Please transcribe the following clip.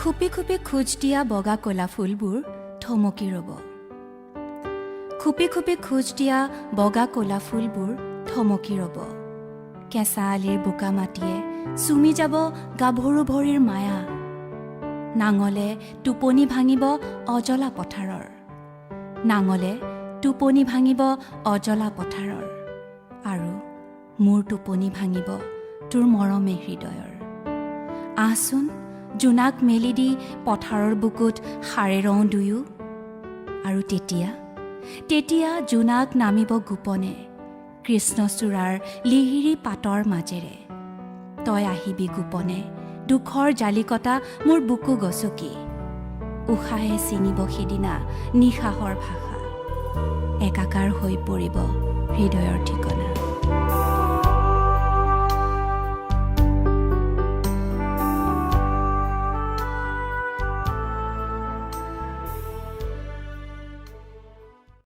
খুপি খুপি খোজ দিয়া বগা ক'লা ফুলবোৰ থমকি ৰ'ব। খুপি খুপি খোজ দিয়া বগা ক'লা ফুলবোৰ থমকি ৰ'ব। কেঁচা আলিৰ বোকা মাটিয়ে চুমি যাব গাভৰু ভৰিৰ মায়া। নাঙলে টোপনি ভাঙিব অজলা পথাৰৰ, নাঙলে টোপনি ভাঙিব অজলা পথাৰৰ, আৰু মোৰ টোপনি ভাঙিব তোৰ মৰমে হৃদয়ৰ। আহচোন, জোনাক মেলি দি পথাৰৰ বুকুত সাৰে ৰওঁ দুয়ো। আৰু তেতিয়া তেতিয়া জোনাক নামিব গোপনে কৃষ্ণচূড়াৰ লিহিৰি পাতৰ মাজেৰে। তই আহিবি গোপনে দুখৰ জালিকটা মোৰ বুকু গচকি। উশাহে চিনিব সিদিনা নিশাহৰ ভাষা, একাকাৰ হৈ পৰিব হৃদয়ৰ ঠিকনা।